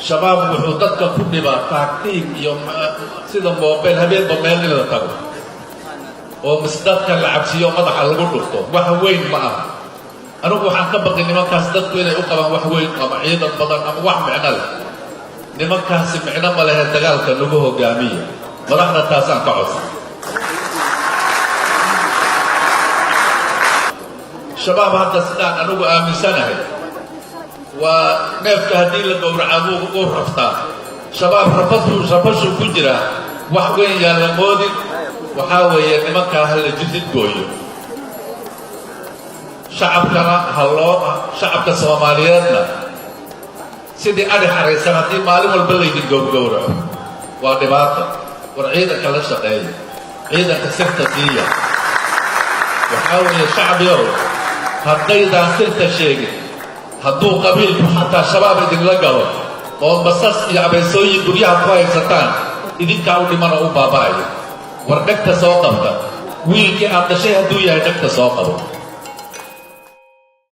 Shabaab wuxuu dadka ku dhibaa taagtiig iyo sida mobile habeenba meel in la tago oo mis dadka la cabsiyo, madaxa lagu dhufto. Wax weyn ma aha. Anigu waxaan ka baqay nimankaas dadku inay u qabaan wax weyn ama ciidan badan ama wax micno leh. Nimankaasi micno ma lehe. Dagaalka nagu hogaamiya, madaxda taasaan ka codsan. Shabaab hadda sidaan anigu aaminsanahay waa neefka haddii la gowraca buu u raftaa. Shabaab rafasuu rafashuu ku jiraa. Wax weyn yaan la moodin. Waxaa weeye nimankaa ha la jirid gooyo. Shacabkana ha loo, shacabka Soomaaliyeedna sidii adhi xaraysan haddii maalin walba laydin gowgowraco waa dhibaato. War ciidanka la shaqeeya, ciidanka sirta siiya. Waxaa weeye shacbiyow, haddaydaan sirta sheegin, hadduu qabiilku xataa Shabaab idinla galo oo basas iyo abeesooyin guryaha ku haysataan, idinkaa u dhiman oo u baaba'ayo. War dhegta soo qabta. Wiilkii aad dhashay hadduu yahay, dhegta soo qabo.